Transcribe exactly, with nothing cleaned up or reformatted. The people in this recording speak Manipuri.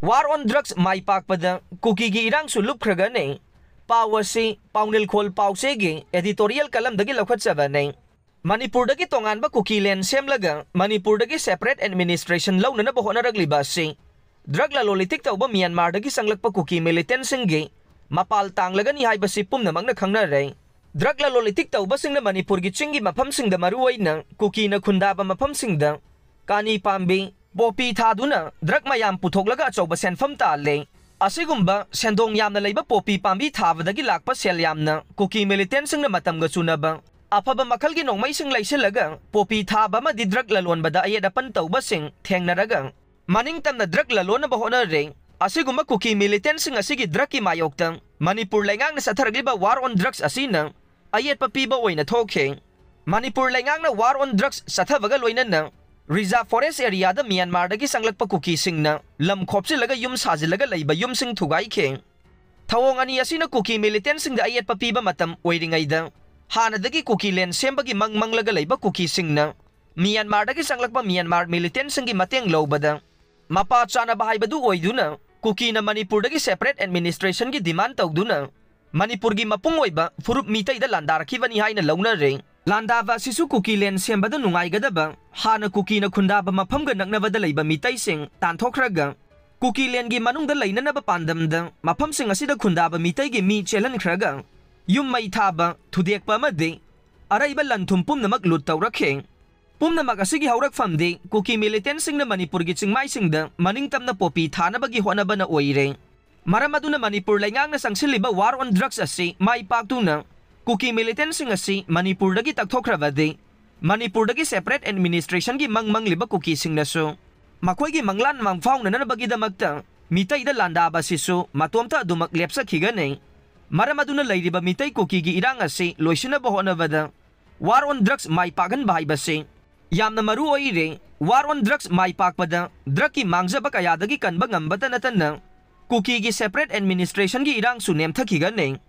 War on Drugs ꯃꯥꯏ ꯄꯥꯛꯄꯗ ꯀꯨꯀꯤꯒꯤ ꯏꯔꯥꯡꯁꯨ ꯂꯨꯞꯈ꯭ꯔꯒꯅꯤ꯫ ꯄꯥꯎ ꯑꯁꯤ ꯄꯥꯎꯅꯤꯜꯈꯣꯜ ꯄꯥꯎꯆꯦꯒꯤ editorial columnꯗꯒꯤ ꯂꯧꯈꯠꯆꯕꯅꯤ꯫ ꯃꯅꯤꯄꯨꯔꯗꯒꯤ ꯇꯣꯉꯥꯟꯕ ꯀꯨꯀꯤꯂꯦꯟ ꯁꯦꯝꯂꯒ ꯃꯅꯤꯄꯨꯔꯗꯒꯤ separate administration ꯂꯧꯅꯅꯕ ꯍꯣꯠꯅꯔꯛꯂꯤꯕ ꯑꯁꯤ drug ꯂꯂꯣꯟ ꯏꯇꯤꯛ ꯇꯧꯕ ꯃ꯭ꯌꯥꯟꯃꯥꯔꯗꯒꯤ ꯆꯪꯂꯛꯄ ꯀꯨꯀꯤ militantꯁꯤꯡꯒꯤ ꯃꯄꯥꯜ ꯇꯥꯡꯂꯒꯅꯤ ꯍꯥꯏꯕꯁꯤ ꯄꯨꯝꯅꯃꯛꯅ ꯈꯪꯅꯔꯦ꯫ Drug ꯂꯂꯣꯟ ꯏꯇꯤꯛ ꯇꯧꯕꯁꯤꯡꯅ ꯃꯅꯤꯄꯨꯔꯒꯤ ꯆꯤꯡꯒꯤ ꯃꯐꯝꯁꯤꯡꯗ, ꯃꯔꯨꯑꯣꯏꯅ ꯀꯨꯀꯤꯅ ꯈꯨꯟꯗꯥꯕ ꯃꯐꯝꯁꯤꯡꯗ ꯀꯥꯅꯤ ꯄꯥꯝꯕꯤ, poppy ꯊꯥꯗꯨꯅ drug ꯃꯌꯥꯝ ꯄꯨꯊꯣꯛꯂꯒ ꯑꯆꯧꯕ ꯁꯦꯟꯐꯝ ꯇꯥꯜꯂꯦ꯫ ꯑꯁꯤꯒꯨꯝꯕ ꯁꯦꯟꯗꯣꯡ ꯌꯥꯝꯅ ꯂꯩꯕ poppy ꯄꯥꯝꯕꯤ ꯊꯥꯕꯗꯒꯤ ꯂꯥꯛꯄ ꯁꯦꯜ ꯌꯥꯝꯅ ꯀꯨꯀꯤ militantꯁꯤꯡꯅ ꯃꯇꯝꯒ ꯆꯨꯅꯕ ꯑꯐꯕ ꯃꯈꯜꯒꯤ ꯅꯣꯡꯃꯩꯁꯤꯡ ꯂꯩꯁꯤꯜꯂꯒ poppy ꯊꯥꯕ ꯑꯃꯗꯤ drug ꯂꯂꯣꯟꯕꯗ ꯑꯌꯦꯠ ꯑꯄꯟ ꯇꯧꯕꯁꯤꯡ ꯊꯦꯡꯅꯔꯒ ꯃꯅꯤꯡ ꯇꯝꯅ drug ꯂꯂꯣꯟꯅꯕ ꯍꯣꯠꯅꯔꯦ꯫ ꯑꯁꯤꯒꯨꯝꯕ ꯀꯨꯀꯤ militantꯁꯤꯡ ꯑꯁꯤꯒꯤ drugꯀꯤ ꯃꯥꯌꯣꯛꯇ ꯃꯅꯤꯄꯨꯔ ꯂꯩꯉꯥꯛꯅ ꯆꯠꯊꯔꯛꯂꯤꯕ war on drugs ꯑꯁꯤꯅ ꯑꯌꯦꯠꯄ ꯄꯤꯕ ꯑꯣꯏꯅ ꯊꯣꯛꯈꯤ꯫ ꯃꯅꯤꯄꯨꯔ ꯂꯩꯉꯥꯛꯅ war on drugs ꯆꯠꯊꯕꯒ ꯂꯣꯏꯅꯅ reserve forest areaꯗ ꯃ꯭ꯌꯥꯟꯃꯥꯔꯗꯒꯤ ꯆꯪꯂꯛꯄ ꯀꯨꯀꯤꯁꯤꯡꯅ ꯂꯝ ꯈꯣꯞꯆꯤꯜꯂꯒ ꯌꯨꯝ ꯁꯥꯖꯤꯜꯂꯒ ꯂꯩꯕ ꯌꯨꯝꯁꯤꯡ ꯊꯨꯒꯥꯏꯈꯤ꯫ ꯊꯧꯑꯣꯡ ꯑꯅꯤ ꯑꯁꯤꯅ ꯀꯨꯀꯤ militantꯁꯤꯡꯗ ꯑꯌꯦꯠꯄ ꯄꯤꯕ ꯃꯇꯝ ꯑꯣꯏꯔꯤꯉꯩꯗ, ꯍꯥꯟꯅꯗꯒꯤ ꯀꯨꯀꯤꯂꯦꯟ ꯁꯦꯝꯕꯒꯤ ꯃꯪ ꯃꯪꯂꯒ ꯂꯩꯕ ꯀꯨꯀꯤꯁꯤꯡꯅ ꯃ꯭ꯌꯥꯟꯃꯥꯔꯗꯒꯤ ꯆꯪꯂꯛꯄ ꯃ꯭ꯌꯥꯟꯃꯥꯔ militantꯁꯤꯡꯒꯤ ꯃꯇꯦꯡ ꯂꯧꯕꯗ ꯃꯄꯥ ꯆꯥꯅꯕ ꯍꯥꯏꯕꯗꯨ ꯑꯣꯏꯗꯨꯅ, ꯀꯨꯀꯤꯅ ꯃꯅꯤꯄꯨꯔꯗꯒꯤ separate administrationꯒꯤ demand ꯇꯧꯗꯨꯅ ꯃꯅꯤꯄꯨꯔꯒꯤ ꯃꯄꯨꯡ ꯑꯣꯏꯕ ꯐꯨꯔꯨꯞ ꯃꯤꯇꯩꯗ ꯂꯥꯟꯗꯥꯔꯛꯈꯤꯕꯅꯤ ꯍꯥꯏꯅ ꯂꯧꯅꯔꯦ꯫ ꯂꯥꯟꯗꯥꯕ ꯑꯁꯤꯁꯨ ꯀꯨꯀꯤꯂꯦꯟ ꯁꯦꯝꯕꯗ ꯅꯨꯡꯉꯥꯏꯒꯗꯕ, ꯍꯥꯟꯅ ꯀꯨꯀꯤꯅ ꯈꯨꯟꯗꯥꯕ ꯃꯐꯝꯒ ꯅꯛꯅꯕꯗ ꯂꯩꯕ ꯃꯤꯇꯩꯁꯤꯡ ꯇꯥꯟꯊꯣꯛꯈ꯭ꯔꯒ, ꯀꯨꯀꯤꯂꯦꯟꯒꯤ ꯃꯅꯨꯡꯗ ꯂꯩꯅꯅꯕ ꯄꯥꯟꯗꯝꯗ ꯃꯐꯝꯁꯤꯡ ꯑꯁꯤꯗ ꯈꯨꯟꯗꯥꯕ ꯃꯤꯇꯩꯒꯤ ꯃꯤ ꯆꯦꯜꯍꯟꯈ꯭ꯔꯒ, ꯌꯨꯝ ꯃꯩ ꯊꯥꯕ, ꯊꯨꯗꯦꯛꯄ ꯑꯃꯗꯤ ꯑꯔꯩꯕ ꯂꯟ ꯊꯨꯝ ꯄꯨꯝꯅꯃꯛ ꯂꯨꯠ ꯇꯧꯔꯛꯈꯤ꯫ ꯄꯨꯝꯅꯃꯛ ꯑꯁꯤꯒꯤ ꯍꯧꯔꯛꯐꯝꯗꯤ ꯀꯨꯀꯤ militantꯁꯤꯡꯅ ꯃꯅꯤꯄꯨꯔꯒꯤ ꯆꯤꯡꯃꯥꯏꯁꯤꯡꯗ ꯃꯅꯤꯡ ꯇꯝꯅ poppy ꯊꯥꯅꯕꯒꯤ ꯍꯣꯠꯅꯕꯅ ꯑꯣꯏꯔꯦ꯫ ꯃꯔꯝ ꯑꯗꯨꯅ ꯃꯅꯤꯄꯨꯔ ꯂꯩꯉꯥꯛꯅ ꯆꯪꯁꯤꯜꯂꯤꯕ war on drugs ꯑꯁꯤ ꯃꯥꯏ ꯄꯥꯛꯇꯨꯅ ꯀꯨꯀꯤ militantꯁꯤꯡ ꯑꯁꯤ ꯃꯅꯤꯄꯨꯔꯗꯒꯤ ꯇꯛꯊꯣꯛꯈ꯭ꯔꯕꯗꯤ, ꯃꯅꯤꯄꯨꯔꯗꯒꯤ separate administrationꯒꯤ ꯃꯪ ꯃꯪꯂꯤꯕ ꯀꯨꯀꯤꯁꯤꯡꯅꯁꯨ ꯃꯈꯣꯏꯒꯤ ꯃꯪꯂꯥꯟ ꯃꯪꯐꯥꯎꯅꯅꯕꯒꯤꯗꯃꯛꯇ ꯃꯤꯇꯩꯗ ꯂꯥꯟꯗꯥꯕ ꯑꯁꯤꯁꯨ ꯃꯇꯣꯝꯇ ꯑꯗꯨꯃꯛ ꯂꯦꯞꯆꯈꯤꯒꯅꯤ꯫ ꯃꯔꯝ ꯑꯗꯨꯅ ꯂꯩꯔꯤꯕ ꯃꯤꯇꯩ ꯀꯨꯀꯤꯒꯤ ꯏꯔꯥꯡ ꯑꯁꯤ ꯂꯣꯏꯁꯤꯟꯅꯕ ꯍꯣꯠꯅꯕꯗ war on drugs ꯃꯥꯏ ꯄꯥꯛꯍꯟꯕ ꯍꯥꯏꯕꯁꯤ ꯌꯥꯝꯅ ꯃꯔꯨ ꯑꯣꯏꯔꯦ꯫ War on drugs ꯃꯥꯏ ꯄꯥꯛꯄꯗ drugꯀꯤ ꯃꯥꯡꯖꯕ ꯀꯌꯥꯗꯒꯤ ꯀꯟꯕ ꯉꯝꯕꯇ ꯅꯠꯇꯅ ꯀꯨꯀꯤꯒꯤ separate administrationꯒꯤ ꯏꯔꯥꯡꯁꯨ ꯅꯦꯝꯊꯈꯤꯒꯅꯤ꯫